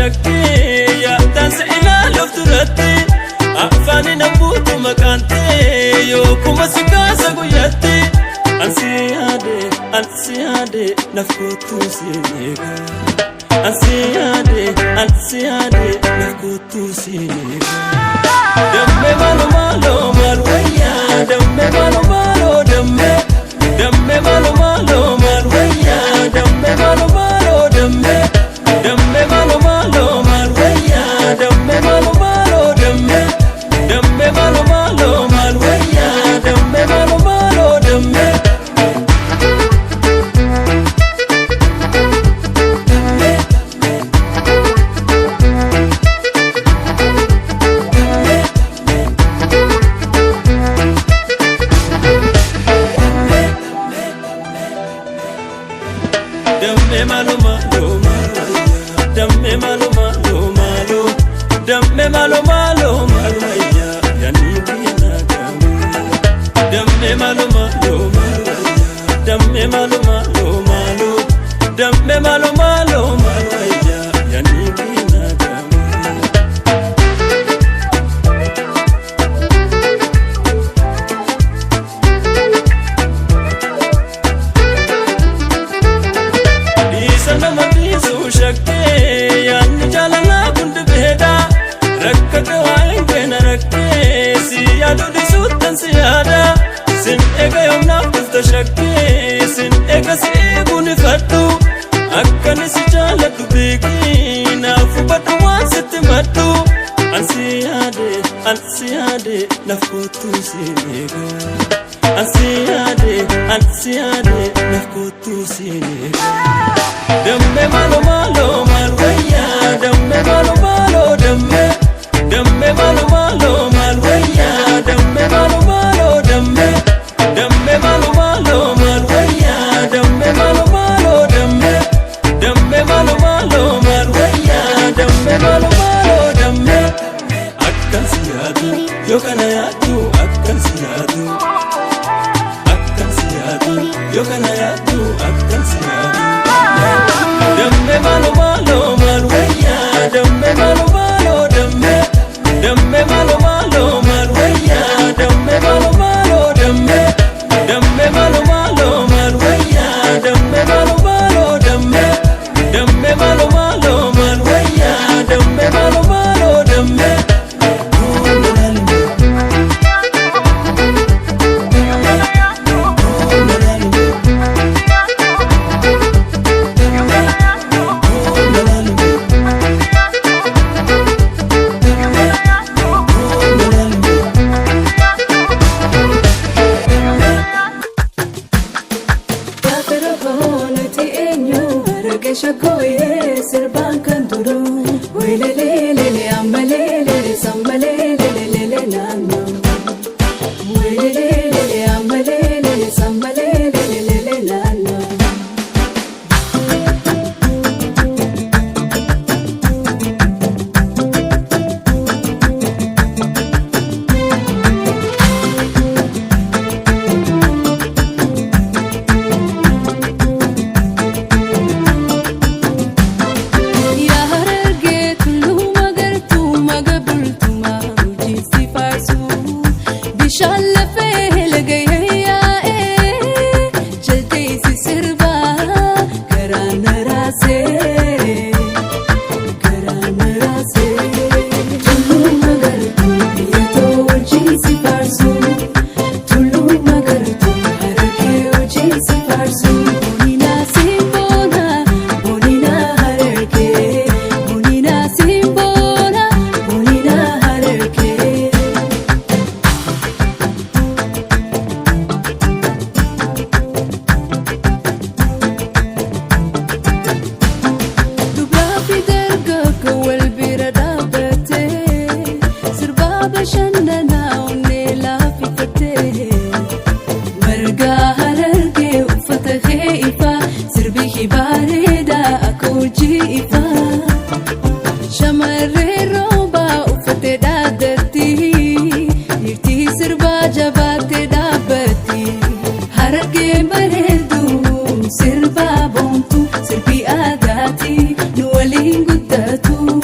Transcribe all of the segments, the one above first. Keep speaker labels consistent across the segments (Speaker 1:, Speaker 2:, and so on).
Speaker 1: Shakkee yaadaan si ilaaluuf duratti afaani na buutu maqaan ta'e yoo kuma si kaasa guyyaatti. Ansi yaade, ansi yaade, naaf kootuu si eega. Ansi yaade, ansi yaade, naaf kootuu si eega. Dammee maaloo maaloo maal wayyaa, dammee maaloo maaloo dammee, dammee maaloo maaloo maal wayyaa, dammee maaloo maaloo dammee, dammee maaloo maaloo maal wayyaa, dammee maaloo maaloo dammee, dammee maaloo maaloo maal wayyaa, dammee maaloo maaloo dammee. Dammee maaloo maaloo maal wayyaa, dammee maaloo maaloo maaloo, dammee maaloo maaloo maal wayyaa, yaani biyya naagaamee. Dammee maaloo maaloo maal wayyaa, dammee maaloo maaloo maaloo, dammee maaloo maaloo maal wayyaa, yaani biyya naagaamee. Dhiisa nama dhiisuu shakkee yaadni jaalalaa kun dhibeedha. Rakkate waa'een keena rakkee si yaadu dhiisuuttan si yaada. Sin eega yoomnaaf dhufta shakkee, sin eega si eeguun ifadhu. Akkani si jaaladhu beekii, naaf hubadhu waan sitti maddu. Ansi yaade, ansi yaade, naaf kootuu si eega. Ansi yaade, ansi yaade, naaf kootuu si eega. Dammee maaloo maaloo maal wayyaa, dammee maaloo maaloo dammee, dammee maaloo maaloo maal wayyaa, dammee maaloo maaloo dammee, dammee maaloo maaloo maal wayyaa, dammee maaloo maaloo dammee, dammee maaloo maaloo maal wayyaa, dammee maaloo maaloo dammee. Akkan si yaadu yoo kana yaadu, akkan si yaadu, akkan si yaadu yoo kana yaadu, akkan si yaadu. Dammee maaloo maaloo maal wayyaa, dammee maaloo maaloo dammee, dammee maaloo maaloo maal wayyaa, dammee maaloo maaloo dammee, dammee maaloo maaloo maal wayyaa, dammee maaloo maaloo dammee, dammee maaloo maaloo maal wayyaa, dammee maaloo maaloo dammee.
Speaker 2: Gaafa nuti eenyu harka shakkooyee sirbaan kan duruu weeleleelele ammaleelele sammaleelele naannoo weeleleelele ammaleelele sammaleelele naannoo. Yaa Harargee tulluu magartuu maga bultumaa hojii si faarsuu bishaan lafee lagayee yaa'ee jaldeessi sirbaa garaa na raasee garaa na raasee. Tulluu magartuu biyya too hojii si faarsuu, tulluu magartuu Harargee hojii si faarsuu. Bonina simboona, bonina Harargee, bonina simboona, bonina Harargee. Dubraa fi dargaggoo wal bira dhaabbatee sirbaa bashannanaa onnee laaffifatee margaa Harargee uffata kee ifaa sirbi bareedaa akka hojii ifaa shamarree roobaa uffatee dhaaddatti dhiirtii sirbaa jabaattee dhaabbatti. Harargee bareedduu sirbaa boontu sirbi aadaati nu waliin guddatu.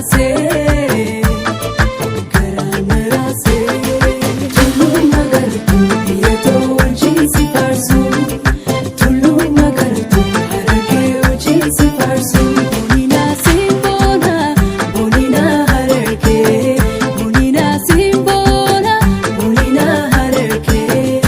Speaker 2: raasee, garaa na raasee. Tulluu magartuu biyya hojii si faarsu. Tulluu magartuu Harargee hojii si faarsu. Boonina simboona, boonina Harargee. Boonina simboona, boonina Harargee.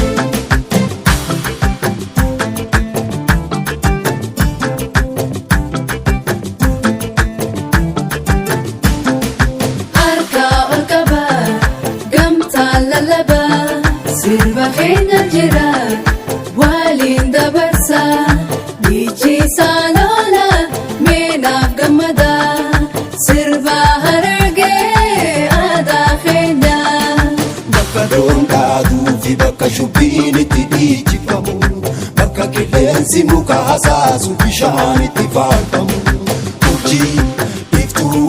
Speaker 2: Harka ol qabaa, gamtaan lallabaa, sirba keenya jira, waliin dabarsaa, dhiichisaa lola, meenaaf gammadaa, sirba Harargee aadaa keenya.
Speaker 3: Bakka loon dhaatuu fi bakka shubbiin itti dhiichifamu, bakka qilleensi muka hasaasu, bishaan itti faarfamu. Urjii iftuu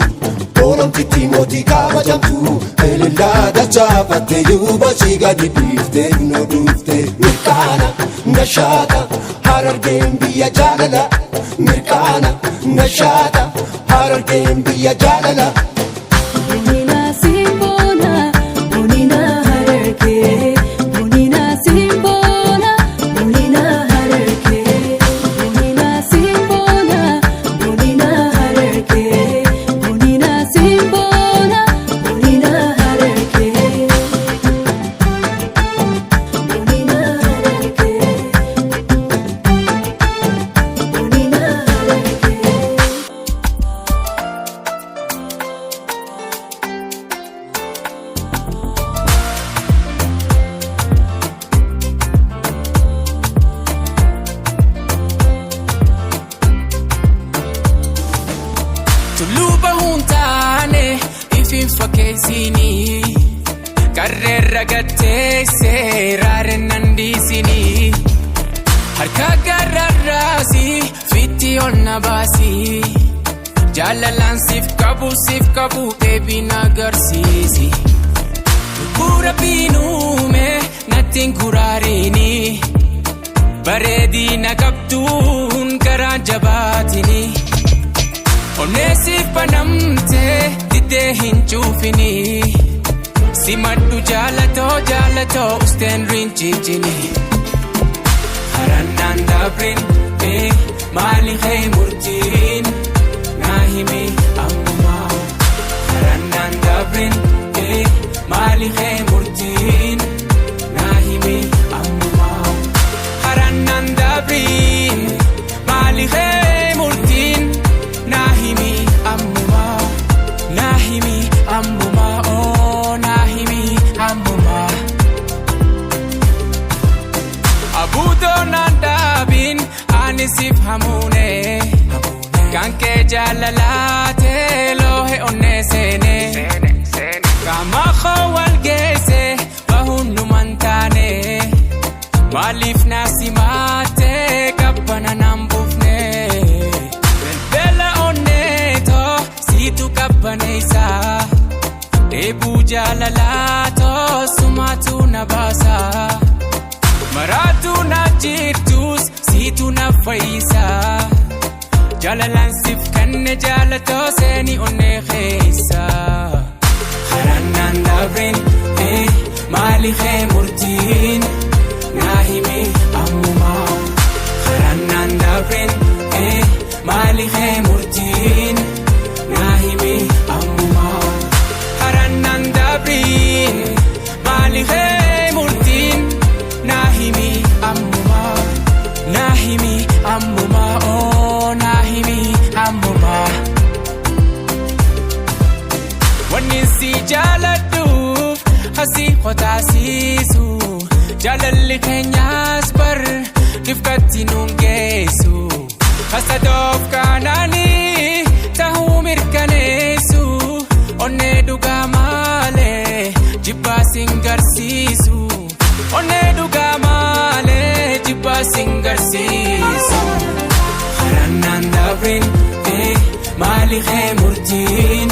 Speaker 3: Oromtitti mootii kabajamtu, elellaa dachaafatte, yuubashii gadi dhiiftee nu dhufte. Mirkaana nashaata, Harargeen biyya jaalala. Mirkaana nashaata, Harargeen biyya jaalala.
Speaker 2: Boonina simboona, boonina Harargee. Boonina simboona, boonina Harargee. Boonina simboona, boonina Harargee. Boonina simboona, boonina Harargee. Boonina Harargee. Boonina Harargee.
Speaker 4: Tulluu bahuun taane ifiin fakkeessinii, qarreerra gatteessee raaren nan dhiisinii, harka gararraasii fitti ol na baasii, jaalalaan siif qabu, siif qabu, deebii na agarsiisi. Lubbuu Rabbiin uume natti hin kuraarinii, bareedina qabduun garaan jabaatinii. Onneesiif banamtee diddee hin cuufinii. Simadhu jaalatoo, jaalatoo, usteen rincicinii. Harannaan dabrin maali kee murtiin, naa himi ammumaa. Harannaan dabrin maali kee murtiin, naa himi ammumaa. Harannaan dabrin maali kee murtiin, naa himi ammumaa. Naa himi ammumaa, oo naa himi ammumaa. Abuutoo naan dhaabin, ani siif hamuune, kan kee jaalalaatee loohe onnee seene, qaama koo wal geesse bahuun numan taane, maaliif naa simaatee qabbana naan buufne? Belbela onneetoo siitu qabbaneessa, dheebuu jaalalaatoo sumaatu na baasa. Maraatu na jirtus siitu na fayyisa. Jaalalaan siif kanne, jaalatoo, seeni onnee keessa. Harannaan dabrin maali kee murtiin, naa himi ammumaa. Harannaan dabrin maali kee murtiin, naa himi ammumaa. Harannaan dabrin maali kee murtiin, naa himi ammumaa. Naa himi ammumaa, oo naa himi ammumaa. Wanni si jaaladhuuf asii qotaasiisu, jaalalli keenyaas bar dhifkatti nuun geessu. Hasadoof kaanaanii tahuu mirkaneessu, onnee dhugaa maalee jibbaa sin garsiisu. Onnee dhugaa maalee jibbaa sin garsiisu. Harannaan dabrin maali kee murtiin.